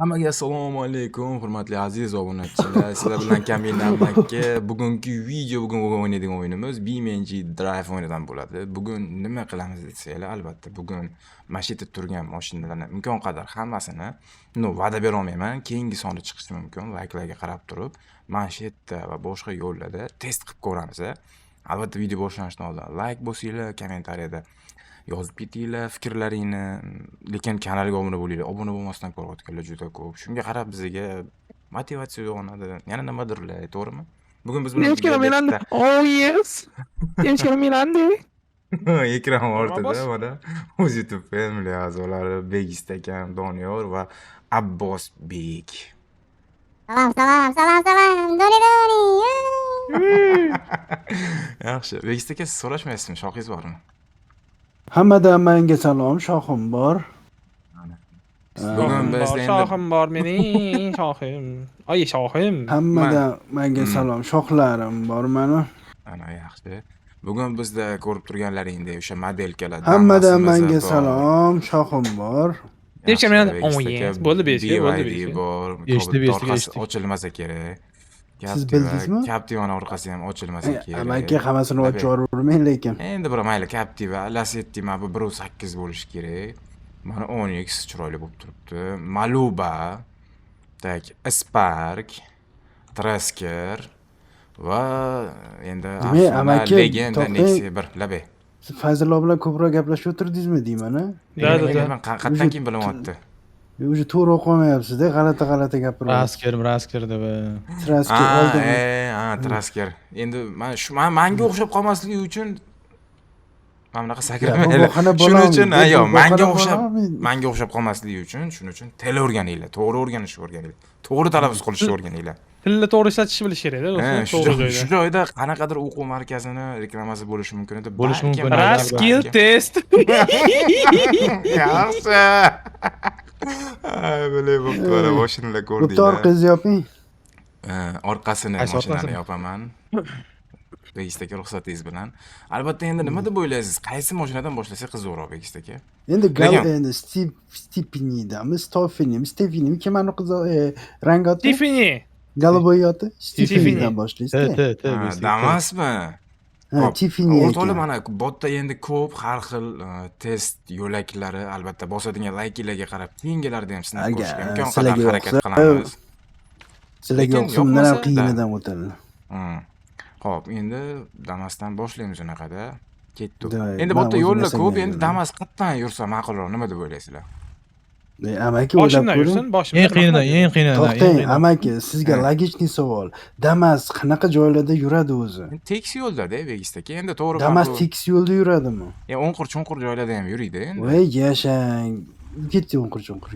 Hammaga assalomu alaykum, hurmatli aziz obunachilar. Sizlar bilan Kamil Namaki. Bugungi video, bugun o'ynaydigan o'yinimiz BeamNG Drive o'yinidan bo'ladi. Bugun nima qilamiz desanglar, albatta bugun mana shu yerda turgan mashinalarni imkon qadar hammasini, ну, va'da bera olmayman, keyingi soni chiqishi mumkin, layklarga qarab turib, mana shu yerda va boshqa yo'llarda test qilib ko'ramiz. Albatta video boshlanishidan oldin layk bosinglar, kommentariyada yozib ketinglar fikrlaringni, lekin kanalga obuna bo'linglar. Obuna bo'lmasdan ko'rayotganlar juda ko'p. Shunga qarab bizga motivatsiya uyg'onadi. Yana nimadirlar, to'g'rimi? Bugun biz bilan Девочка Miranda. Oh yes. Девочка Miranda. Ekran ortida Abbos? mana o'z YouTube Family a'zolari Begist akam, Doniyor va Abbos Bek. Salom, salom, salom, salom. Doni, Doni. Yaxshi. Begist aka, siz so'rashmaysizmi, shoxingiz bormi? Hammadan menga salom, shoxim bor. Bugun Shoxim biz bor, endi shoxim bor mening shoxim. Ay, shoxim. Hammadan menga salom, shoxlarim bor mani. Ana, yaxshi. Bugun bizda ko'rib turganlaringdek o'sha моделька lar Hammadan Damas'imiz menga bor. salom, shoxim bor. Девочка Yaxshi, Miranda. Begist Oh aka, yes. Bo'ldi, Begist aka, bo'ldi, BYD Begist aka. bor. Eshitdik, Kobalt eshitdik, orqasi eshitdik. ochilmasa kerak. Siz Captiva, bildingizmi? Captivani orqasi ham ochilmasa kerak. Amaki, hammasini Tabii. ochib yubormang lekin. Endi bir mayli, Captiva, Lacetti mana bu 1.8 bo'lishi kerak. Mana Onix chiroyli bo'lib turibdi. Maluba, так, Spark, Tracker va endi Nima, afsona, amaki, legenda to'xtang. Nexia 1, labay. Siz Fayzullo bilan ko'proq gaplashib o'tirdingizmi deyman, a? Да, да, да. Man qayerdan keyin bilyapti? Уже to'g'ri o'qolmayapsiz-da, g'alati g'alati gapiryapsiz. Rasker, Rasker deb. Trasker Ha, oldin. Ha, Trasker. Endi man shu manga o'xshab qolmasligi uchun mana bunaqa Ya, bu sakramanglar. bahona Shuning uchun, ha, bo'lolmaydi, yo'q, bu manga bahona o'xshab bo'lolmaydi. Manga o'xshab qolmasligi uchun, shuning uchun til o'rganinglar, to'g'ri o'rganishni o'rganinglar. To'g'ri talaffuz qilishni o'rganinglar. Tilni to'g'ri ishlatishni bilish kerakda, Ha, do'stim, shu to'g'ri joy, shu joyda. joyda qanaqadir o'quv markazini reklamasi bo'lishi mumkin edi. Bo'lishi Balkim- mumkin. Raskill test. Yaxshi. Ay, bilay bo'pti, mana mashinalar Bo'pti, ko'rdinglar. orqangizni yoping. Ha, orqasini Qaysi mashinani orqasini? yopaman. Begist aka, ruxsatingiz bilan. Albatta, endi nima deb o'ylaysiz? Qaysi mashinadan boshlasak qiziqroq, Begist aka? Endi gal Lekin- endi Steve Stephenidami, Stofenimi, Stephenimi kim ani qizi rang oti? Tiffany. Голубой oti? Tiffany. Stephendan T boshlaysiz. T T. Ha, Begist aka, T. Damasmi? Ha, Hop, Tiffany o'rtoqlar, ekan. mana botda endi ko'p har xil test yo'laklari, albatta bosadigan laykilarga qarab keyingilarda ham sinab Agar ko'rishga imkon qadar sizlarga harakat yoqsa- qilamiz. Sizlarga Lekin yoqsa undan ham yoqmasa, qiyinidan o'tadi. Xo'p, endi Damasdan boshlaymiz unaqada. Ketdik. Давай, Endi man botda o'zim yo'llar ko'p, yasagan endi yo'lni. Damas qayerdan yursa ma'qulroq, nima deb o'ylaysizlar? Amaki, o'ylab Boshimdan ko'ring. yursin, boshimdan. Eng qiyinidan, eng qiyinidan. Eng To'xtang, qiyinidan. amaki, sizga Ha. логичный savol. Damas qanaqa joylarda yuradi o'zi? Endi tekis yo'lda-da, Begist aka. Endi to'g'ri, Damas bu tekis yo'lda yuradimi? O'nqir cho'nqir joylarda ham yuriydi endi. Voy, yashang. Ketdi o'nqir cho'nqir.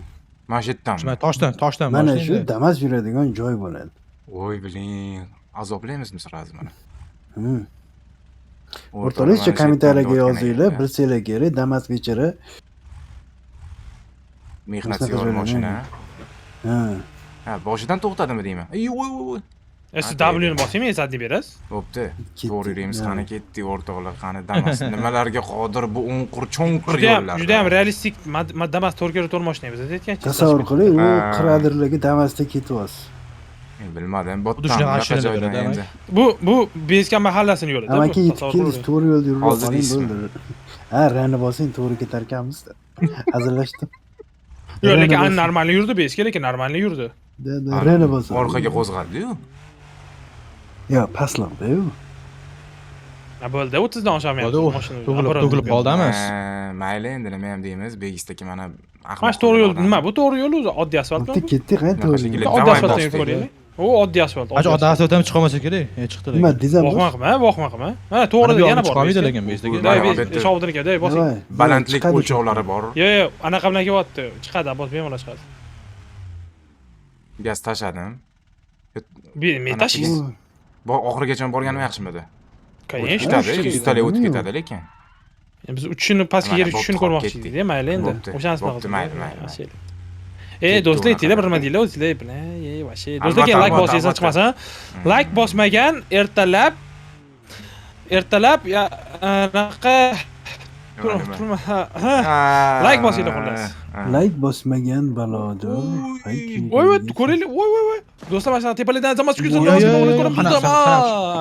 Mana shu yerdanmi? Mana toshdan, toshdan Mana boshlaydi. shu Damas yuradigan joy bo'ladi. Voy, biling, azoblaymizmi сразу mana? O'rtoqlar, O'rtoqlar, mana shu yerdan kommentariyaga o'tgan yozinglar, ekan. bilsanglar kerak, Damas bechara. Mehnat Shunaqa sevар mashina. Ha. Ha, boshidan to'xtadimi deyman. Ey, voy, voy, voy. Siz W ni bosing, задний berasiz. Bo'pti. Ketdi. To'g'ri yuramiz, Ha. qani ketdik, o'rtoqlar, qani Damas nimalarga qodir bu o'nqir cho'nqir Juda ham, yo'llarda. juda ham realistik Damas to'g'ri kelib to'g'ri mashina biz aytgancha. Tasavvur qiling, u Ha. qiradirlarga Damasda ketyapsiz. Men bilmadim, Xuddi botdan shunaqa bunaqa mashinalar joydan beradi, endi. Bu Bezkan mahallasini yo'lida. bu, Amaki, yetib tasavvur keldingiz, qiling. to'g'ri yo'lda yurib Hozir qoling, deysizmi? bo'ldi. Ha, rani bosing, to'g'ri ketar ekanmiz. Hazillashdim. Yo'q, Rani lekin bosing. нормально yurdi Bezka, lekin нормально yurdi. Да, да, rani bosing. Orqaga qo'zg'aldi-yu. Yo, pastloqda-yu. Ha, bo'ldi, 30 dan oshamayapti Bo'ldi, u mashina. tug'ilib Apparat tug'ilib qoldi emas. Ha, mayli, endi nima ham deymiz, Begistdagi mana Mana shu to'g'ri yo'l nima? Bu to'g'ri yo'l o'zi, oddiy asfaltmi? Bo'pti, ketdik, ha, Shunaqa to'g'ri. shekilli. Oddiy Давай, asfaltdan yurib bosdik. ko'raylik. U oddiy asfalt. Acha, oddiy asfalt ham chiqolmasa kerak. Chiqdi Nima lekin. dezam? Vohma qilma, vohma qilma. Mana to'g'ri Mana bu yana yoqqa bor. chiqolmaydi lekin Begistdagi. Day, Mana bu yerda Shovdiniki, day, bosing. Давай, balandlik chiqadi. o'lchovlari bor. Yo'q, yo'q, anaqa bilan kelyapti. Chiqadi, Abbos bemalol chiqadi. Gaz tashladim. Men Anaqa tashlaysiz. Bo oxirigacha borganim yaxshimidi? O'tib Конечно. ketadi, Uchishga yuztalik o'tib Yo'q. ketadi lekin. Biz uchishini pastga Mana, kelib bo'pti, tushishini hop, ko'rmoqchi ketdik. edik, mayli endi. Bo'pti, O'shanisi bo'pti, mayli, mayli, mayli. Ey, Ketdi do'stlar, unaqa. aytinglar, bir nima deylar o'zinglar, bilan, ey, вообще. Do'stlar, Albatta, keyin layk albatta, bossangiz albatta. chiqmasin. Layk bosmagan ertalab ya anaqa Nima, nima? turma, ha. Layk bosinglar xullas. Like bosmagan balodir. Voy voy, ko'raylik. Voy voy voy. Do'stlar, mana shunaqa tepalardan zamas tushsa, Voy, voy, ko'ramiz. qana, qana.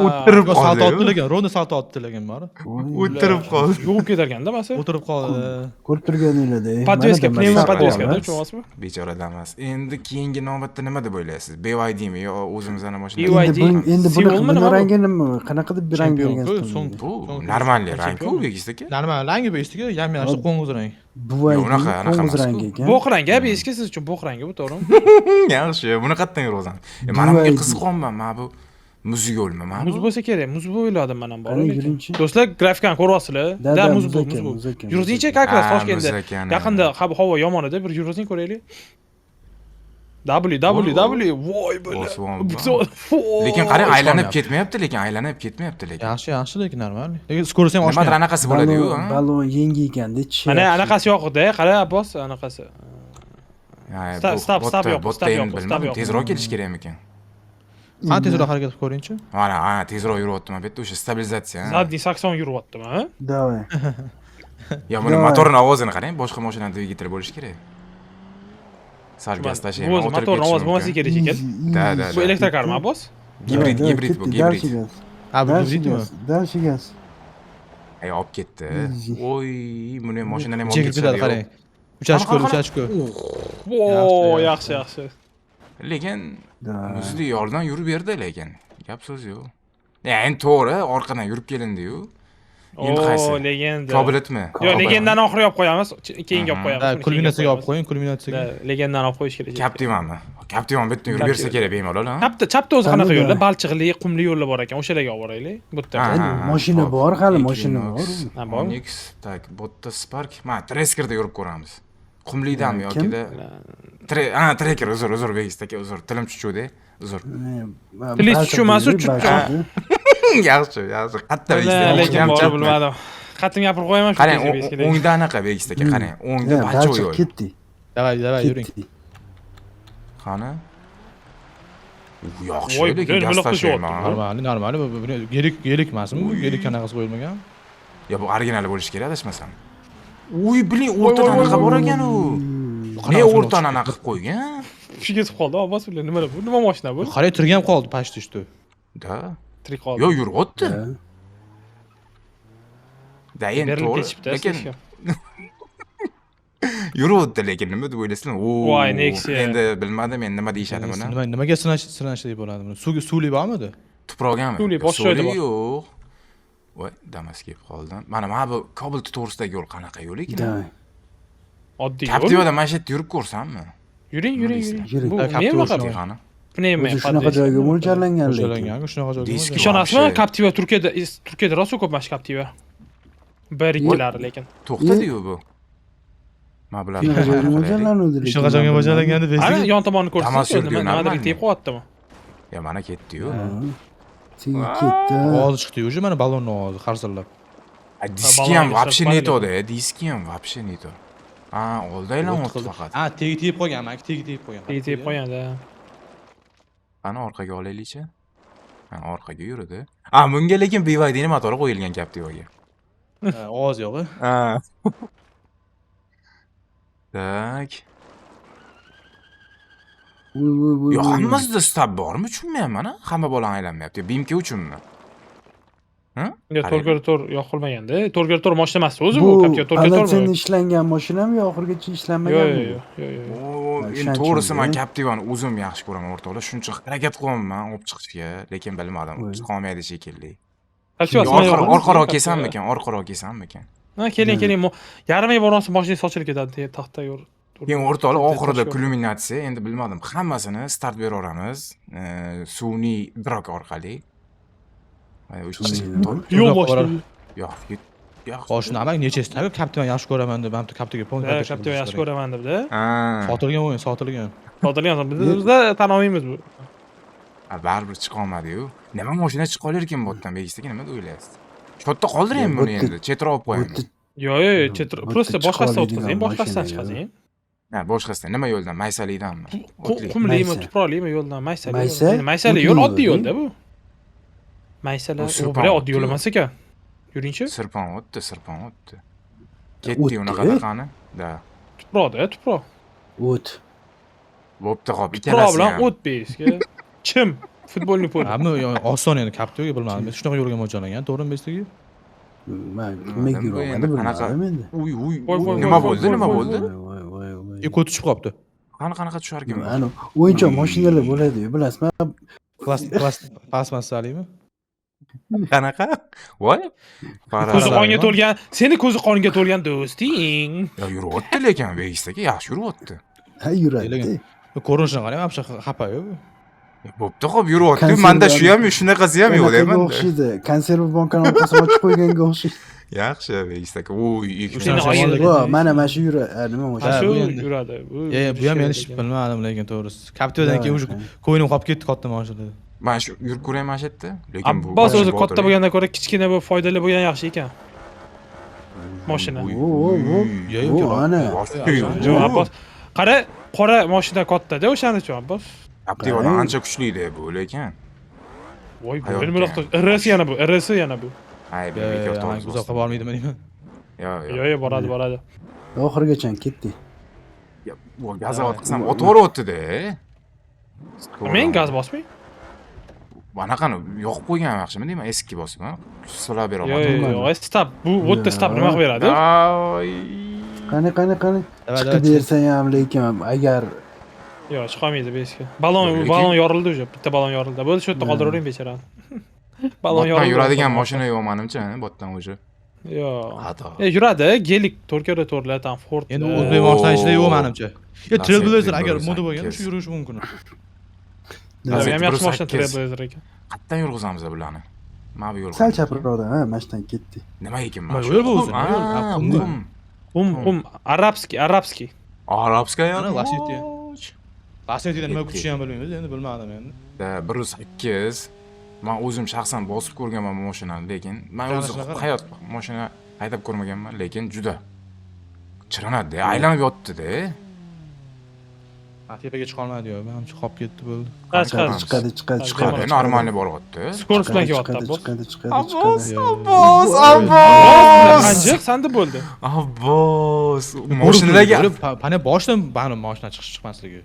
O'tirib Yo, salto qoldi. otdi lekin, ровно salto otdi lekin bor. O'tirib qoldi. Yo'qib ketarkan-da, masa. O'tirib qoldi. Ko'rib turganinglarda. Подвеска, pnevmo подвеска, да, tushunyapsizmi? Bechora Damas. Endi keyingi navbatda nima deb o'ylaysiz? BYDmi yo o'zimizni mashina? BYD. Endi buni Seulmi buni nima bu? rangi nima? Qanaqa deb bir rang Chempion bergan? ku, so'ng Bu so'ng- normalniy rang-ku, Chempion. Begis aka. Normal rangi bu estiga, yam yaxshi qo'ng'iz rang. Buvay Yo'q, unaqa, anaqa qo'ng'iz emas-ku. rangi ekan. Bo'q rangi, bu eski siz uchun bo'q rangi bu, to'g'rimi? Yaxshi, buni qayerdan yurg'izamiz? Mana bunga BYD. qiziqyapman, mana bu muz yo'lmi, mana Muz bu? bo'lsa kerak, muz bu o'yladim men ham bor. Qani lekin. yuringchi. Do'stlar, grafikani ko'ryapsizlar. Da, Da, da, muz bu, muz muz ekan, bu. muz ekan, Yurg'izingchi muz как раз Ha, Toshkentda. muz ekan, Yaqinda havo yomon edi, bir yurg'izing ko'raylik. W W W voy bo'la. Bosib Lekin qarang, aylanib ketmayapti, lekin aylanib ketmayapti lekin. Yaxshi, yaxshi lekin normal. Lekin скорость ham Nimadir oshmayapti. anaqasi bo'ladi-yu, Balon, ha? balon yengi ekanda, tishi. Mana yaxshi. anaqasi yo'q-da, qara Abbos, anaqasi. Ha, Stop, bu stop, stop yo'q, botda stop endi yo'q, stop bilmadim, yo'q. tezroq kelish kerakmikan? Qani tezroq harakat qilib ko'ringchi. Mana, ha, tezroq yuryapti mana bu yerda o'sha stabilizatsiya. Ha. Задний 80 yuryaptimi, ha? Давай. Ya buni Давай. motorini ovozini qarang, boshqa mashinani dvigateli bo'lishi kerak. Sal gaz Bu tashlayman, o'zi o'tirib motorni ketishi ovozi bo'lmasa mumkin. kerak ekan. Da, da, Bu da. elektrokarmi, Abbos? Gibrid, gibrid bu, gibrid. Дальше gaz. Ha, bu Дальше gibridmi? gaz. Дальше gaz. Ay, olib ketdi. Easy. Oy, buni ham mashinani ham olib Chekib ketadi, ketishadi. qarang. 3 ochko, Qana, 3 ochko. Vo, Yaxshi, yaxshi, yaxshi. Lekin Да. muzni yordan yurib berdi lekin. Gap so'z yo'q. Ya, endi to'g'ri, orqadan yurib kelindi-yu. Endi O, qaysi? legenda. Kobilitmi? Yo'q, legendadan oxiri olib qo'yamiz, keyingi olib qo'yamiz. Ha, buni keyingi kulminatsiyaga olib qo'yamiz. qo'ying, kulminatsiyaga. Da, legendadan olib qo'yish kerak. Captiva'mi? Captiva bu yerdan yurib bersa Captiva. kerak bemalol, ha? Chapda, chapda o'zi qanaqa Qani yo'llar? da. Balchiqli, qumli yo'llar bor ekan, o'shalarga olib boraylik. Bu yerda. Ha, Endi ha, ha. mashina Hop. bor hali, mashina Equinox, bor. Ha, bormi? Onix, так, botda Spark. Mana Trackerda yurib ko'ramiz. Qumlidanmi Ha, kim? yokida? Ha, Tracker, uzr, uzr, Begis aka, uzr. Tilim chuchuvdi, uzr. Tilingiz tushunmasa, Yaxshi, yaxshi. Qatta Begis La, aka, lekin ham bor chapma. bilmadim. Qattim gapirib qo'yaman shu Qarang, tezga Begis o'ngda anaqa Begis aka, qarang. O'ngda balchiq Balchiq yo'l. ketdi. Давай, давай, yuring. Ketdi. Qani? Yaxshi, Voy, lekin nima gaz qilib tashlayman. Normal, normal. Bu gelik, gelik emasmi? Bu gelik anaqasi qo'yilmagan. Ya bu originali bo'lishi kerak adashmasam. Uy, biling, o'rtadan anaqa bor ekan u. Ne o'rtadan anaqa qilib qo'ygan? Shu ketib qoldi, Abbos bilan nima bu? Nima mashina bu? Qarang, tirik ham qoldi почти что. Da. Tirik qoldi. Yo, yuryapti. Da. Da, endi Berilib to'g'ri. ketishibdi, Lekin слишком. yuruvdi lekin nima deb o'ylaysizlar? Oo, Voy, Nexia. Endi bilmadim endi nima deyishadi buni. Nima nimaga sinash sinash deb bo'ladi buni? Suv suvli bormidi? Tuprog'ami? Suvli, boshqa joyda bor. Yo'q. Voy, Damas kelib qoldim. Mana mana bu Cobalt to'g'risidagi yo'l qanaqa yo'l ekan? Да. Oddiy yo'l. Captiva'da mana shu yerda yurib ko'rsammi? Yuring, yuring, yuring. Yuring. Bu Ha, nima Captiva bunaqa? shunaqa. Qani? Pnevma. O'zi shunaqa joyga mo'ljallangan lekin. Mo'ljallangan, shunaqa joyga. Diski mo'ljallangan. Ishonasizmi? Вообще. Captiva Turkiyada, Turkiyada rosa ko'p mana shu Captiva. Bir ikkilari lekin. To'xtadi-yu bu. Mana bular. Shunaqa joyga mo'ljallanuvdi lekin. Shunaqa joyga mo'ljallangan deb Ana yon tomonni Damas ko'rsangiz, yurdi-yu, nima nimadir нормально. tegib qo'yaptimi? Ya mana ketdi-yu. Ha. Tegi ketdi. Ovozi chiqdi уже mana ballonni ovozi qarsillab. A, Diski ham Balon вообще ishlab не то da, diski ham вообще не то. Ha, oldi aylanyapti faqat. Ha, tegi tegib qolgan, mana tegi tegib qolgan. Tegib tegib qo'ygan-da. Qani orqaga olaylikchi. Ha, orqaga yurdi. A, bunga lekin BYD ni motori qo'yilgan Captiva'ga. Ha, ovoz yo'q. Ha. Так. Voy voy voy. Yo, voy. hammasida stab bormi? Tushunmayapman, a? Hamma bola aylanmayapti. BMK uchunmi? Ha? Yo, Qarang. to'rga to'r yoqilmaganda. To'rga to'r mashina emas o'zi bu Bu Captiva to'rga to'rmi? полноценный ishlangan mashinami yo oxirigacha Yo'q, ishlanmaganmi? yo'q, yo'q, yo'q. Oo, Ha, endi o'shancha to'g'risi man endi. Captiva'ni o'zim yaxshi ko'raman o'rtoqlar. Shuncha harakat qilyapman olib chiqishga, lekin bilmadim, Voy. chiqa olmaydi shekilli. Captiva Orqaroq kelsammikan, orqaroq kelsammikan? Ha, keling, keling. Yarmiga borgansiz mashina sochilib ketadi, taxta yo'l. Keyin o'rtoqlar oxirida Tosh yo'l. kulminatsiya, endi bilmadim, hammasini start beraveramiz, sun'iy idrok orqali. Ay, Sun'iy idrok? Yo'q Uzoq mashina. Yo'q, yo'q. Qoshini amak nechasida Captiva yaxshi ko'raman deb, ham Captiva полный Ha, Captiva yaxshi ko'raman debdi. Ha, Sotilgan o'yin, sotilgan. Sotilgan. Bizda tan olmaymiz bu. Ha, baribir chiqa olmadi-yu. Nima mashina chiqa olar ekan bu yerdan, Begis aka, nima deb o'ylaysiz? Shu yerda qoldiraymi buni Bu endi, chetroq olib Bu qo'yaymi? yerda Yo'q, yo'q, yo'q, chet Bu yerda просто chiqa boshqasidan oladigan o'tkazing, boshqasidan mashina chiqazing. Ha, boshqasidan nima yo'ldan, Maysalidanmi? O'tlik. Qumlimi, Maysa. tuproqlimi yo'ldan, maysali. Maysa? yo'l. Maysali O'tli yo'l yo'l, oddiy yo'lda bu. Bu Maysalar, u sirpon bir oddiy yo'l o'tdi-yu. emas ekan. Yuringchi. Sirpon o'tdi, sirpon o'tdi. Ketdi O'tdi? unaqa qani? Da. Tuproqda, tuproq. O't. Bo'pti, xo'p, Tuproq ikkalasi bilan ham. o't beske. Chim, futbolni pol. Hamma oson endi Captiva bilmadim. Shunaqa yo'lga mo'ljallangan, to'g'rimi bestagi? Man nimaga Bu yurolmadi endi qanaqa? bilmadim endi. Uy, uy, Voy, uy, voy, nima voy, bo'ldi, voy, nima voy, bo'ldi? Voy, voy, voy, voy. E, ko'ti tushib qolibdi. Qani qanaqa tushar ekan bu? Ani o'yinchoq mashinalar bo'ladi-yu, bilasizmi? Plastmassalimi? Qanaqa? Voy. Ko'zi Qara. qonga to'lgan, seni ko'zi qonga to'lgan do'sting. Ya yuryapti lekin Vegasdagi yaxshi yuryapti. Ha, yuradi. Lekin- Ko'rinishini qarang, вообще xafa-yu. Bo'pti, xo'p, yuryapti. Konserv Manda shu ham, shunaqasi ham yo'q Anaqaga deyman. o'xshaydi. Konserv bankani orqasini ochib qo'yganga o'xshaydi. Yaxshi, Vegasdagi. Uy, ikki Seni O'sha oyi- Vo, mana shu yura, ha, nima Ha, mashina? shu bu endi- yuradi. Bu E, bu ham yurishi endi lekin. bilmadim lekin to'g'risi. Captivadan keyin уже ko'nglim qolib ketdi katta mashinada. Mana shu yurib ko'ray mana shu yerda. Lekin bu Abbos o'zi botir. katta bo'lgandan ko'ra kichkina bo'lib foydali bo'lgan yaxshi ekan. Mashina. Uy, O, o, o. Yo, O, yo'q. ana. Yo'q, Abbos. Qara, qora mashina katta-da o'shaning uchun Abbos. Captiva'dan ancha kuchli-da bu lekin. Voy, bu Hayotga. nima RS yana bu, RS yana bu. Ay, bekor tormoz Uzoqqa bosdim. bormaydimi deyman. Yo, yo. Yo'q, yo'q, boradi, boradi. Oxirigacha ketdik. Ya, bu gaz qilsam otib yuboryapti-da. Men gaz bosmay. Anaqani yoqib qo'ygan yaxshimi deyman, eski bosib, ha? Sizlar bera Yo'q, olmadim. yo'q, yo'q, stop. Bu o'tda stop nima qilib beradi? Ay. Qani, qani, qani. Давай, Chiqib давай. bersa ham lekin agar Yo'q, chiqolmaydi beske. Balon, Lekin- balon yorildi уже. Bitta balon yorildi. Bo'ldi, shu yerda qoldiravering bechorani. Balon Botdan yorildi. yuradigan mashina yo'q manimcha, botdan уже. Yo'q. Xato. E, yuradi, gelik to'rt to'rtlar, tam Ford. Endi o'zbek mashinani ichida yo'q manimcha. E, Trailblazer agar Trailblazer moda bo'lganda shu sakkiz. yurishi mumkin. Ham yaxshi mashina 108. Trailblazer ekan. Qayerdan yurg'izamiz bularni? Mana bu yo'l. sal chaproqdan, ha, mana shundan ketdik. Nima ekan Nima mana shu? yo'l bu o'zi? Qum, Nima yo'l? ha, Ha, qum. qum. Qum, qum, арабский, арабский. Arabskaya. Ana, Lacetti. Lacetti'da nima Ketdi. kutishini ham bilmaymiz, endi bilmadim endi. Da 108. Men o'zim shaxsan bosib ko'rganman bu mashinani, lekin men Qanaqa o'zi shunaqa? hayot mashina haydab ko'rmaganman, lekin juda chiranadi, aylanib yotdi-da. Ha, tepaga chiqa olmadi yo'q, manimcha qolib ketdi bo'ldi. Ha, chiqadi. Chiqadi, chiqadi, Chiqadi, chiqadi. Нормально boryapti. Скорость bilan Chiqadi, kelyapti Abbos. chiqadi, chiqadi, Abbos, chiqadi. Abbos, Abbos. Qancha sanda bo'ldi? Abbos, mashinalarga Pana boshidan ma'lum mashina chiqish chiqmasligi.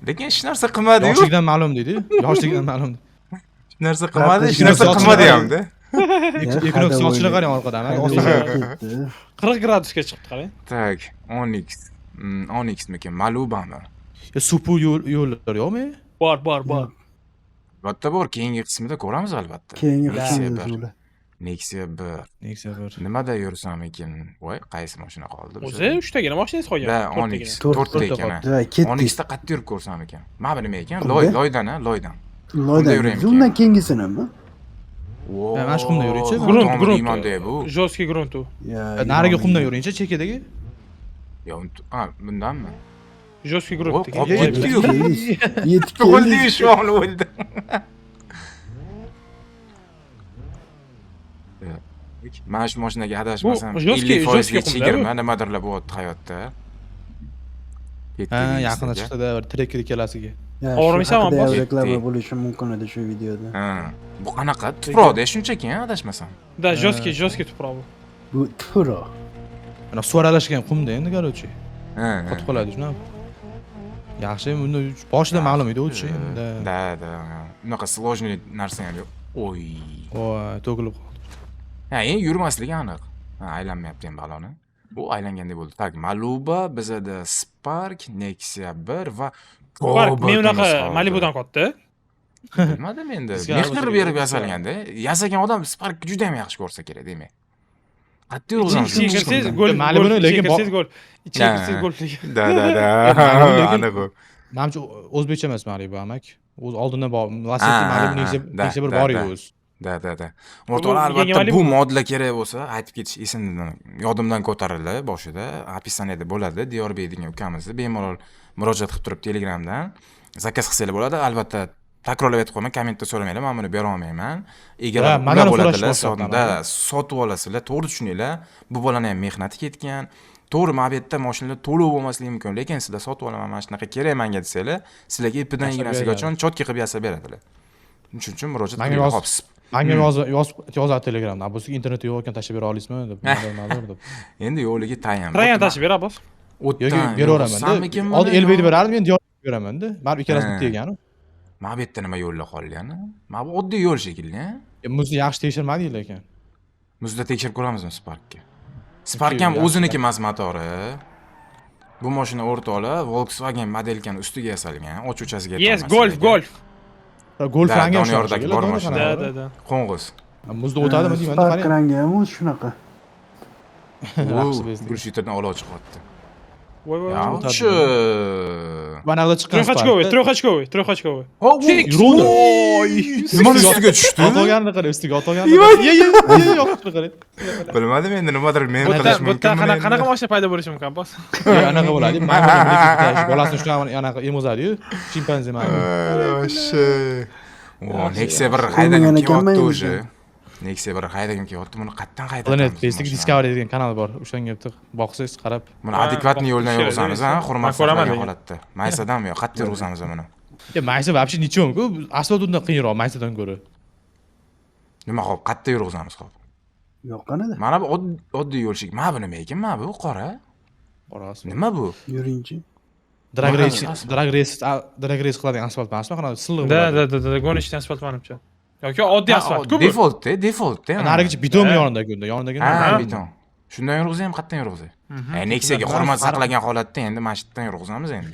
lekin hech narsa qilmadi-yu. Yoshligidan ma'lum deydi. Yoshligidan ma'lum. Hech narsa qilmadi, hech Hech narsa narsa qilmadi qilmadi. hamda. Ekonomik sochini qarang orqadan. Ketdi. 40 gradusga chiqibdi, qarang. Так, Onix. Onixmikin, Malubami? Supu yo'llar yo'qmi? Bor, bor, bor. Albatta bor, keyingi qismida ko'ramiz albatta. Keyingi Nexia qismida 1. ular. Nexia 1. Nexia 1. Nimada yursam ekan? Voy, qaysi mashina qoldi O'zi bizada? uchtagina mashinangiz qolgan. Da, to'rttagina. Onix. To'rt- To'rtta to'rtta ekan. ha. Da, ketdik. Onixda qayerda yurib ko'rsam ekan? Mana bu nima ekan? Qumda? Loy, loydan, ha, loydan. Qumda Loydan. yuraymi Undan keyingisinimi? Wo. Mana shu qumda yuringchi. Grunt, grunt. Imonda bu. Жесткий grunt u. Ya, Narigi qumdan yuringchi, chekadagi. Yo, ha, bundanmi? Жесткий Voy, grunt. qolib ketdi-yu. Yetib O'ldi keldik. shu on o'ldi. Mana shu mashinaga adashmasam Bu жесткий- 50 foizli жесткий qumda bu. chegirma nimadirlar bo'lyapti hayotda. Ketdik Ha, yaqinda deysiz-da. chiqdi-da bir trekker ikkalasiga. Ya, Og'rimaysan, shu haqida Abbos? ham reklama Ketdik. bo'lishi mumkin edi shu videoda. Ha, bu qanaqa tuproqda shunchaki, ha, adashmasam. Да, жесткий, жесткий tuproq bu. Bu tuproq. Mana suv aralashgan qumda endi, короче. Ha, ha. Qotib qoladi shuna. Yaxshi, bunda boshida ma'lum edi o'tishi endi. Да, да. Unaqa сложный narsa ham yo'q. Oy. Voy, to'kilib qoldi. Ha, endi yurmasligi aniq. Ha, aylanmayapti ham baloni. Bu aylangandek bo'ldi. Так, Maluba, bizada Spark, Nexia 1 va Spark men unaqa Cobaltimiz qoldi. Malibudan katta. Bilmadim endi. Bizga Mehr arabasiga berib kerak. yasalganda, yasagan odam Spark juda ham yaxshi ko'rsa kerak, demak. Qayerda yurg'izamiz? Ichiga kirsangiz gol, Malibuni gol, ichiga lekin kirsangiz gol. Ichiga Ha. kirsangiz gol. Да, да, да. Malibu lekin- Aniq u. Manimcha o'zbekcha emas Malibu amak. O'zi oldindan bor. Lacetti Ha, Malibu ha, Nexia да, Nexia 1 да, bor edi да. o'zi. Да, да, да. O'rtoqlar, Bu yangi albatta bu Malibu. modlar kerak bo'lsa, aytib ketish esimdan, yodimdan ko'tarildi boshida. Описание da bo'ladi. Diyorbek degan ukamizni bemalol murojaat qilib turib Telegramdan заказ qilsanglar bo'ladi. Albatta takrorlab aytib qo'yaman, kommentda so'ramanglar, men buni bera olmayman. Egalari Ha, ular mandan so'rashni bo'ladilar, boshlabman, da sotib olasizlar, to'g'ri tushuninglar. Bu bolani ham mehnati ketgan. To'g'ri, mana bu yerda mashinalar to'lov bo'lmasligi mumkin, lekin sizlar sotib olaman, mana shunaqa kerak menga desanglar, sizlarga ipidan Yasab ignasigacha beradi. чётко qilib yasab beradilar. Shuning uchun murojaat Manga qilinglar. yoz- Xo'p, Manga yozib yozadi Telegramda. Bu sizga internet yo'q ekan, tashlab bera olasizmi deb. Nimadir deb. Endi yo'qligi tayin. Trayan tashib ber Abbos. Yoki O'tdan beraveraman-da. Hozir Hozir Elbekni berardim, men Diyor beraman-da. Baribir ikkalasi bitta yegani. Mana bu yerda nima yo'llar qoldi yana? Mana bu oddiy yo'l shekilli, a? Muzni yaxshi tekshirmadik lekin. Muzda tekshirib ko'ramizmi Sparkka? Spark ham Yaxshi, o'ziniki emas motori. Bu mashina o'rtoqlar Volkswagen modelkani ustiga yasalgan, ochuchasiga Yes, yetolmas golf, lekin. golf. Golf Da, rangi ham shunaqa Doniyorda shekilli, bor Doniyor mashina. Da, qanaqa? da, da. Qo'ng'iz. Muzda o'tadimi deyman, Spark qarang. rangi ham o'zi shunaqa. Yaxshi bezdik. Gulshitirdan olov chiqyapti. Voy, voy, voy. Yaxshi. Mana chiqqan Трехочковый, трехочковый, трехочковый. Yuruvdi. Nimani ustiga tushdi? Ot olganini qarang, ustiga ot olganini qarang. Ye, ye, ye, yoqishini qarang. Bilmadim endi nimadir men Bu yerda qilish bu yerda mumkinmi qanaqa endi? qanaqa mashina paydo bo'lishi mumkin, Abbos? Yo, anaqa bo'ladi. Maymun bolasini shunaqa anaqa emizadi-yu, chimpanze maymun. Вообще. O, Nexia bir haydagim Ko'rmagan ekanman kelyapti endi. уже. Nexia bir haydagim kelyapti. Buni qayerdan Planet haydatamiz? Face'dagi mashinani? Discovery degan kanal bor. O'shanga bitta boqsangiz qarab. Buni Ha, adekvatniy yo'ldan boqish yurg'izamiz, kerak, ha, hurmat Man ko'raman saqlagan lekin. holatda. Maysadanmi yo qayerda yurg'izamiz buni? Ya maysa вообще ничего-ku. Asfalt undan qiyinroq maysadan ko'ra. Nima hop, qayerda yurg'izamiz hop? Yo'q, qanada? Mana bu oddiy yo'l shekilli. Mana bu nima ekan? Mana bu qora. Qorasi. Nima bu? Yuringchi. Drag Mana race, asfalt. drag race, drag race qiladigan asfalt emasmi? Qanaqa silliq Da, bo'ladi. da, da, da, гоночный asfalt manimcha. Yoki oddiy Ha, asfalt-ku bu. Defaultda, defaultda. Narigicha beton Ha. yonidagi unda, yonidagi. Ha, Ha. beton. Shundan yurg'izaymi, qayerdan yurg'izay? Nexia'ga hurmat saqlagan holatda endi mana shu yerdan yurg'izamiz endi.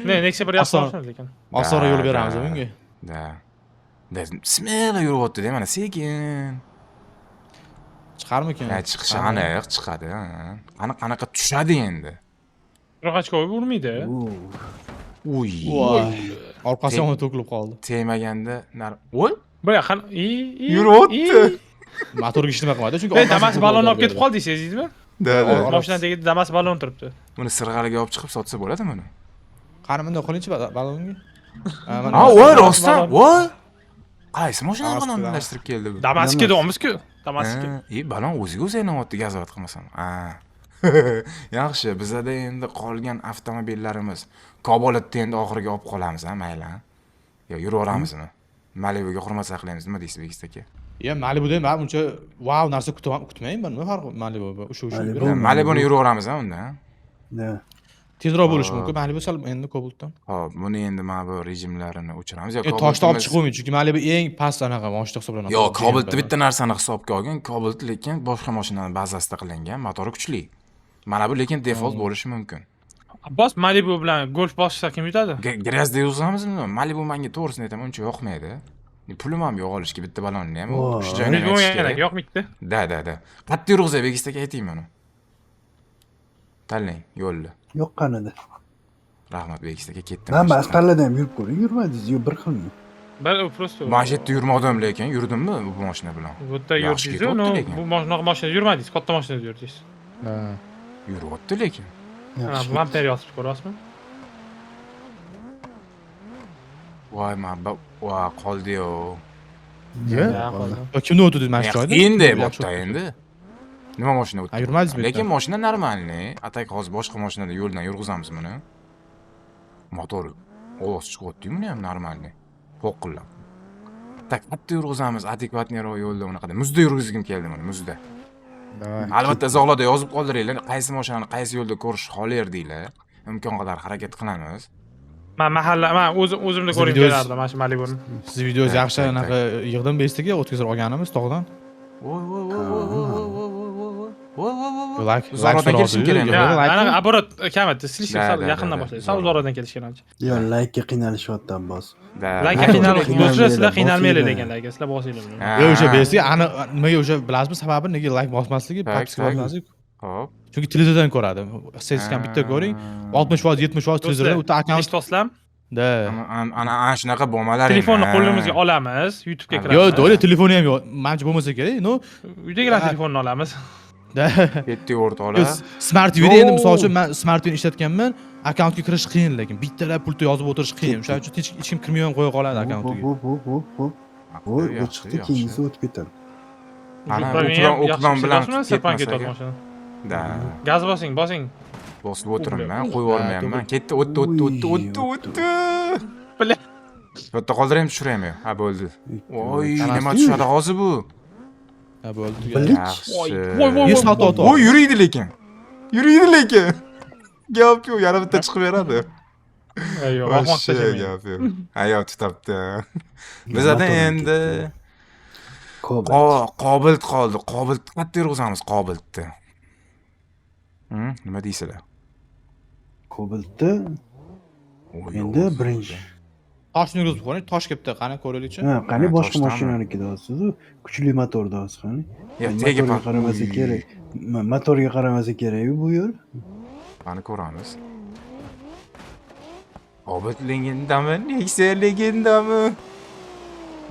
Ne, Nexia bir yaxshi Oson. mashina lekin. Osonroq yo'l Da, beramiz da. bunga. Da. Da, смело yuryapti-da, mana sekin. Chiqarmikin? Ha, chiqishi aniq chiqadi. Ha. Qani qanaqa tushadi endi? Трехочковый urmaydi. Uy. Voy. Orqasi yomon to'kilib qoldi. Tegmaganda nar. Voy, Бля, qan i i yuryapti. Motorga hech nima qilmadi, chunki Ey, orqasi Damas to'kilib ballonni qoldi olib ketib qoldi sezdingizmi? Da, da. Mashina tagida Damas ballon turibdi. Buni sirg'aliga olib chiqib sotsa bo'ladimi buni? Qani bunday qilinchi ballonga. Ha, mana Ha, voy, rostdan, Balon. voy. Qaysi mashinani Damas balonni bilan. birlashtirib keldi bu? Damasga deyapmiz-ku. Damasga. Ha, e, balon o'ziga o'zi aylanyapti, gazovat qilmasam. Ha. Yaxshi, bizada endi qolgan avtomobillarimiz Cobaltni endi oxiriga olib qolamiz, ha, mayli. Ha? Yo, yuraveramizmi? Malibuga hurmat saqlaymiz, nima deysiz, Bekis aka? Ya Malibuda man uncha vau narsa kutmayman. Nima farqi Malibu o'sha o'sha. Malibu. Malibu. Malibuni yuraveramiz, ha, unda. ha? Da. Tezroq bo'lishi mumkin. Malibu sal endi Cobaltdan. Xo'p, buni endi mana bu rejimlarini o'chiramiz. Yo, E, toshni olib Cobaltimiz- chiqib chunki Malibu eng past anaqa mashina hisoblanadi. Yo, Cobaltni bitta narsani hisobga olgin. Cobalt lekin boshqa mashinani bazasida qilingan, motori kuchli. Mana bu lekin default bo'lishi mumkin. Abbos Malibu bilan Golf bosishsa kim yutadi? Грязь da yurg'izamizmi? Malibu menga to'g'risini aytaman, uncha yoqmaydi. Pulim ham yo'q olishga bitta balonni ham. Voy. Shu joyini Malibu aytish yana kerak. yoqmaydi. Da, da, da. Qayerda yurg'izay Bekis aka ayting buni. Tanlang yo'lni. Yo'q, qanada? Rahmat Bekis aka, ketdim. Man bas pallada ham yurib ko'ring, yurmadingiz, yo bir xilmi? Bir просто Mana shu yerda yurmadim lekin, yurdimmi bu mashina bilan? Bu yerda Yaxshi yurdingiz, ketyapti no, lekin. bu mashina mashinada yurmadingiz, katta mashinada yurdingiz. Ha. Yuryapti lekin. Ha, Yaxshi. bamper yotib ko'ryapsizmi? Voy, ma va qoldi-yo. Ya? Ya, qoldi. Yo, kimni o'tdi mana shu joyda? Endi Yaxshi bo'pti o'tdi. endi. Nima mashina o'tdi? Ha, yurmadingizmi bu Lekin yerdan? mashina нормальный. А так hozir boshqa mashinada yo'ldan yurg'izamiz buni. Motor ovoz chiqyapti-yu buni ham нормальный. Po'qillab. Так, qayerda yurg'izamiz адекватный roq yo'lda unaqada. Muzda yurg'izgim keldi buni, muzda. Давай. Albatta izohlarda yozib qoldiringlar, qaysi mashinani qaysi yo'lda ko'rish xohlardinglar. Imkon qadar harakat qilamiz. Man mahalla, man o'zim o'zimda Siz ko'rib videoz- kelardim mana shu Malibuni. Siz videongiz Tak, yaxshi tak, anaqa yig'dim bestiga o'tkazib olganimiz tog'dan. Voy voy voy voy voy voy voy voy voy voy voy voy voy. Like, Uzoqroqdan kelishim kerak Ya, endi. anaqa оборот kamaydi, слишком Da, sal da, yaqindan da, boshlaydi. da. Sal uzoqroqdan kelish kerak ancha. Yo, laykka qiynalishyapti Abbos. Da. Layka Qiynalmanglar, qiynalmanglar, do'stlar, sizlar bosinglar. qiynalmanglar degan layka, sizlar bosinglar buni. Ha. Yo, o'sha bestiga ani nimaga o'sha bilasizmi sababi nega like bosmasligi, Tak, подписка tak. bosmasligi? Hop. Chunki televizordan ko'radi. Statistikani bitta ko'ring, 60%, 70% televizordan Do'stlar, o'ta akkaunt. Eshityapsizlarmi? Da. Ana ana shunaqa bo'lmalar Telefonni qo'limizga olamiz, YouTube'ga Ha. kiramiz. Yo, to'g'ri, telefoni ham yo'q. Manimcha bo'lmasa kerak. No. Uydagilar Ha. telefonini olamiz. Da. Ketdi Yo, o'rtoqlar. Smart TVda endi misol uchun Yo. men Smart TVni ishlatganman, akkauntga kirish qiyin lekin bittalab pultda yozib o'tirish qiyin. O'shaning uchun hech kim kirmay ham qo'ya qoladi Hop, akkauntiga. hop, hop, hop, hop. Voy, bu Yaxshi, chiqdi, yaxshi. keyingisi o'tib ketadi. Ana, Upravlение uklon- yaxshi uklon bilan ishlayapsizmi? Sirpan ketmasak, ketadi mashina. Da. Gaz bosing, bosing. Bosib o'tiribman, qo'yib yubormayapman. Ketdi, o'tdi, o'tdi, o'tdi, o'tdi, o'tdi. Бля. Bu yerda qoldiraymi, tushiraymi? Ha, bo'ldi. Voy, Tanasi nima tushadi hozir bu? Ha, bo'ldi, tugadi. Bilik. Yaxshi. Voy, voy, voy, Yuz salto o'tdi. Voy, yuriydi lekin. Yuriydi lekin. Gap yo'q, yana bitta chiqib beradi. Yo'q, ahmoq Вообще tashlamaydi. gap yo'q. Ha, yo'q, tutabdi. Bizada Motorim endi ketdi. Cobalt. Cobalt qoldi. Cobalt qayerda yurg'izamiz Cobaltni? Nima deysizlar? Cobaltni Oy, endi yo'q. birinchi. Toshni yurg'izib ko'ring, tosh kelibdi, qani ko'raylikchi. Ha, qani Ha, boshqa toshdami? mashinaniki deyapsiz-u, kuchli motor deyapsiz, qani. Ya, tegi Motorga qaramasa Uy. kerak. Motorga qaramasa kerak bu yo'l. Qani ko'ramiz. Cobalt legendami? Nexia legendami?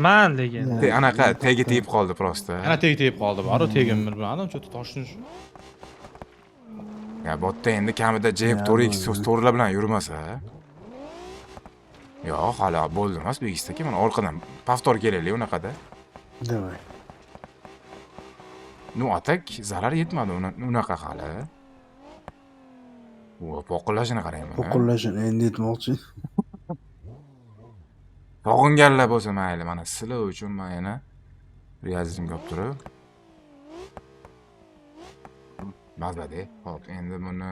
Man lekin. Anaqa tegi tegib qoldi просто. Ana tegi tegib qoldi, bor, tegim bilmadim, cho'ta toshni Ya, botda endi kamida Jeep Ya, 4X bo'ldi. to'rlar bilan yurmasa. Yo'q, hali bo'ldi emas, Begis aka. Mana orqadan повтор kelaylik unaqada. Давай. Ну, а так zarar yetmadi unaqa hali. O, poqillashini qarang mana. Po'qillashini endi aytmoqchi. Sog'inganlar bo'lsa mayli, mana sizlar uchun men yana realizmga olib turib. Mazada. Xo'p, endi buni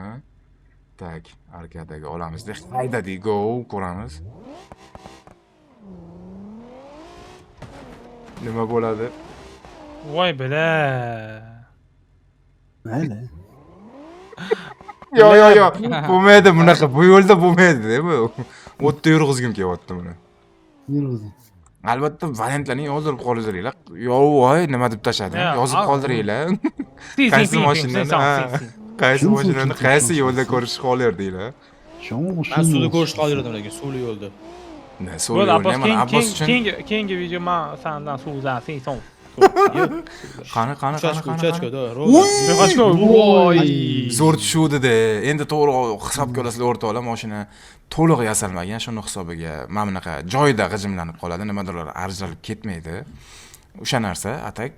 так, arkadaga olamizda. Haydadik, go, ko'ramiz. Nima bo'ladi? Voy бля. Mayli. Yo, yo, yo. Bo'lmaydi bunaqa. Bu yo'lda bo'lmaydi bu. O'tda yurg'izgim kelyapti buni. Yurg'izing. Albatta variantlarni yozdirib qoldiringlar. Yo, voy, nima deb tashladim? Ya, Yozib qoldiringlar. Si, si, Qaysi si, si, mashinani? si, Ha. si, si. Qaysi Shun mashinani uchun qaysi shun yo'lda uchun. ko'rishni xohlardinglar? Man suvda ko'rishni xohlardim, lekin suvli yo'lda. Ne, suv Bo'ldi, yo'lni Abbos, mana keyin Abbos uchun keyingi video man sandan suvdan sen son. Qani, qani, Uch qani, ochko, qani. uch ochko, Qani. da, ровно. Besh voy. Zo'r tushuvdi-da. Endi to'g'ri hisobga olasizlar, o'rtoqlar, mashina to'liq yasalmagan, shuni hisobiga mana bunaqa joyida g'ijimlanib qoladi, nimadirlar ajralib ketmaydi. O'sha narsa, а так,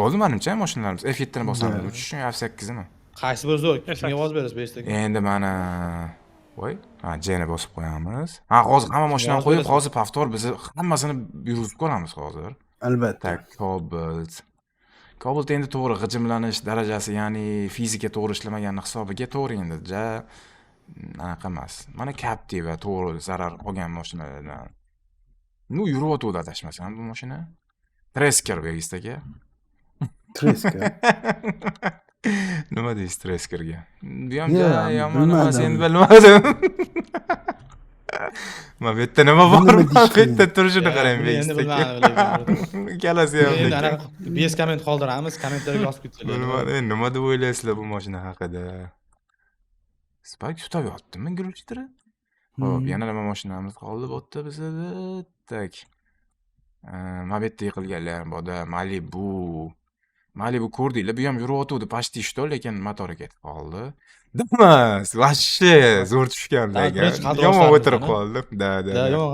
bo'ldi menimcha mashinalarimiz. F7 ni bosamiz, uchish uchun F8 mi? Qaysi biri zo'r? F8. Kimga ovoz berasiz beshdagi? Endi mana voy, ha, J ni bosib qo'yamiz. Ha, hozir hamma mashinani Ovoz qo'yib, berasiz. hozir повтор biz hammasini yurg'izib ko'ramiz hozir. Albatta. Так, Cobalt. Cobalt endi to'g'ri g'ijimlanish darajasi, ya'ni fizika to'g'ri ishlamaganini hisobiga to'g'ri endi ja anaqa emas. Mana Captiva to'g'ri zarar olgan mashinalardan. Ну, yuryotgandi adashmasam bu mashina. Tracker Begis aka. Treska. Nima deysiz Trackerga? Bu ham Ya, ja yomon emas, bilmadim. endi bilmadim. Mana bu yerda nima bor? Nima Mana deyish bu yerda qiyin. turishini Ya, qarang buni endi Begis aka. bilmadim, lekin. Ikkalasi ham Endi lekin. anaqa bez komment qoldiramiz, kommentlarga yozib ketsanglar. Bilmadim, nima deb o'ylaysizlar bu mashina haqida? Spark tutab yotdimi gulchitri? Xo'p, yana nima mashinamiz qoldi bu yerda bizada? Так. Mana bu yerda yiqilganlar ham bor-da. Malibu. Malibu ko'rdinglar, bu ham yuryotgandi почти что, lekin motori ketib qoldi. Damas, вообще zo'r tushgan Da, lekin. birinchi kadr Yomon olishlarimiz, o'tirib ana. qoldi. Да, да, Da, да. yo'q.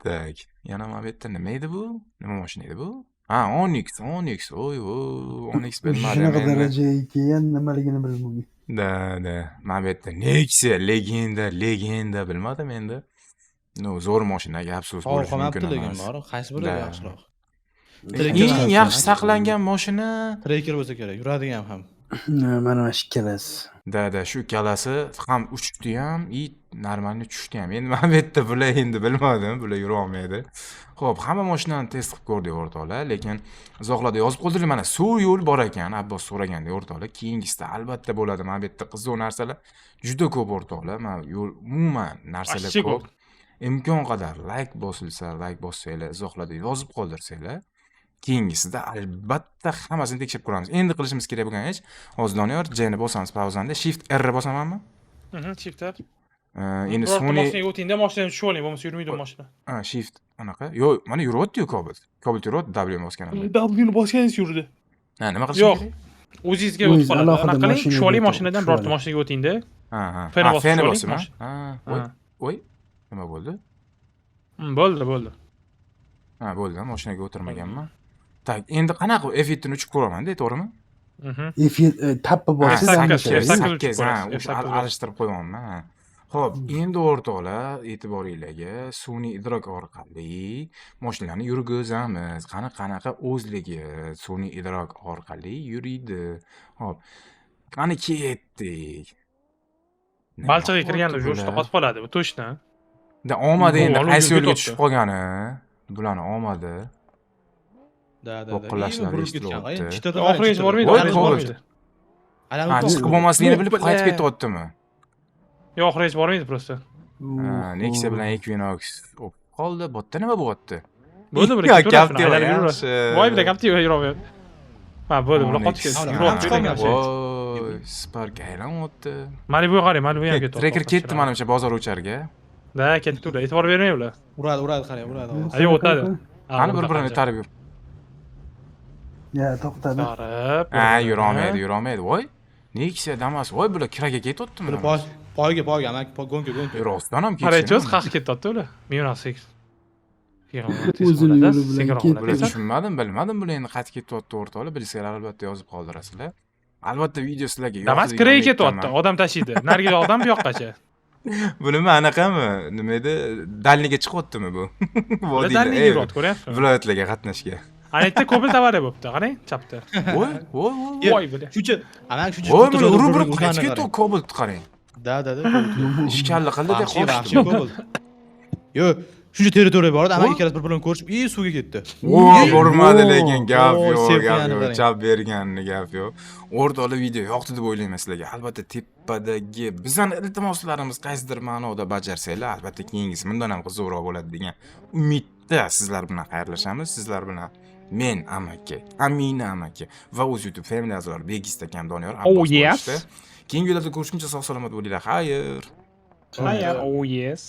Так, yana mana bu yerda nima edi bu? Nima mashina edi bu? Ha, Onix, Onix. Oy, voy, Onix bilmadim Shunaqa endi. darajaga kelgan nimaligini bilmayman. Да, да. Mana bu yerda Nexia, legenda, legenda bilmadim endi. Ну, zo'r mashina, gap so'z Sovib bo'lishi qolmabdi mumkin lekin emas. bor. Qaysi biri Да. yaxshiroq? Eng yaxshi saqlangan mashina Tracker bo'lsa kerak, yuradigan ham. Mana mana shu ikkalasi. Да, да, shu ikkalasi ham uchdi ham, и нормально tushdi ham. Endi mana bu yerda bular endi bilmadim, bular yurolmaydi. Xo'p, hamma mashinani test qilib ko'rdik o'rtoqlar, lekin izohlarda yozib qoldiringlar, mana suv yo'l bor ekan, Abbos so'raganda o'rtoqlar, keyingisida albatta bo'ladi. Mana bu yerda qiziq narsalar juda ko'p o'rtoqlar. Mana yo'l umuman narsalar Вообще ko'p. ko'p. Imkon qadar layk bosilsa, layk bossanglar, izohlarda yozib qoldirsanglar, keyingisida albatta hammasini tekshirib ko'ramiz. Endi qilishimiz kerak bo'lgan ish, hozir Doniyor J ni bosamiz pauzanda, Shift R bosamanmi? Mhm, Shift R. Endi Birorta Sony mashinaga o'tingda, mashinadan tushib oling, bo'lmasa yurmaydi u mashina. Ha, Shift anaqa. Yo'q, mana yuryapti-yu Cobalt. Cobalt yuryapti W ni bosganimda. W ni bosganingiz yurdi. Ha, nima qilishim Yo'q. kerak? O'zingizga O'zingiz o'tib qoladi. alohida Anaqa qiling, mashinaga tushib oling o'tib, mashinadan, tushib birorta oling. mashinaga o'tingda. Ha. F ni Ha, bosib F ni tushib oling, bosib, ha? Ha, voy, Ha. voy. Nima bo'ldi? Bo'ldi, bo'ldi. Ha, bo'ldi, mashinaga o'tirmaganman. Так, endi qanaqa F7 ni uchib ko'raman-da, to'g'rimi? Mhm. F7 tappa bossangiz F8, aniq F8 kerak. uchib 8, ha, ko'rasiz, o'sha F8 alishtirib qo'yapman, ha. Xo'p, endi o'rtoqlar, e'tiboringlarga sun'iy idrok orqali mashinalarni yurgizamiz. Qani qanaqa o'zligi sun'iy idrok orqali yuriydi. Xo'p, qani ketdik. Nima Balchiqqa kirganda qilyapti уже bular? qotib qoladi, bu точно. Da omadi Bu endi olib qaysi yurib yo'lga ketyapti. tushib qolgani. Bularni omadi. Da da da. Voqillashlar Burilib ketgan. eshitilyapti. Chitada Oxirigacha bormaydi, Voy, oxirigacha Cobalt. bormaydi. Ha, chiqib bo'lmasligini bilib qaytib ketyaptimi? Yo'q, oxirigacha bormaydi просто. Ha, Nexia bilan Equinox o'p qoldi. Bu yerda nima bo'lyapti? Bo'ldi, bir Ya, ketaveradi, Captiva aylanib yuraveradi. yaxshi. Voy, bitta Captiva yuraveradi. Ha, bo'ldi, bular qotib ketdi. Onyx. Yuribdi Chiqolmayapti. lekin. Voy, Spark aylanyapti. Malibu qarang, Malibu ham ketyapti. Tracker ketdi manimcha bozor o'charga. Da, ketdi ular. E'tibor bermang ular. Uradi, uradi, qarang, uradi. Ay, o'tadi. Qani bir-birini itarib yur. Ya to'xtadi. Tarib. Ha, yurolmaydi, yurolmaydi. Voy. Nexia Damas, voy bular kiraga ketyaptimi? Bular poyga, poyga, amaki, гонка, гонка. Rostdan ham Qaraychi, o'zi ketishini. qaq ketyapti ular. 1018. O'zini yo'li bilan ketdi. Bular tushunmadim, bilmadim bular endi qaytib ketyapti o'rtoqlar. Bilsanglar albatta yozib qoldirasizlar. Albatta video sizlarga yoqdi Damas degan kiraga umiddaman. ketyapti, odam tashiydi. Narigi yoqdan bu yoqqacha. Bu nima anaqami? Nima edi? Дальний ga chiqyaptimi bu? Ular Vodiylar, дальний ga yuryapti, ko'ryapsizmi? Viloyatlarga qatnashga. Ana yerda Cobalt avariya bo'libdi, qarang, chapda. Voy, voy, voy. Voy, bile. Shuncha, amaki shuncha. Voy, buni urib urib qaytib ketdi Cobalt qarang. Da, da, da. Ishkalli qildi deb Vahshiy, qochdi. vahshiy Cobalt. Yo'q, shuncha territoriya bor edi, amaki Voy. ikkalasi bir-birini ko'rishib, i suvga ketdi. Voy, urmadi lekin gap Voy, yo'q, gap sevgani yo'q. qarang. Chap berganini gap yo'q. O'rtoqlar video yoqdi deb o'ylayman sizlarga. Albatta tepadagi bizani iltimoslarimiz qaysidir ma'noda bajarsanglar, albatta keyingisi bundan ham qiziqroq bo'ladi degan umidda sizlar bilan xayrlashamiz. Sizlar bilan men amaki, Amina amaki va o'z YouTube family a'zolari Begis akam Doniyor Oh, Abbos yes. bo'lishdi. Keyingi videoda ko'rishguncha sog' salomat bo'linglar. Xayr. Oh yes.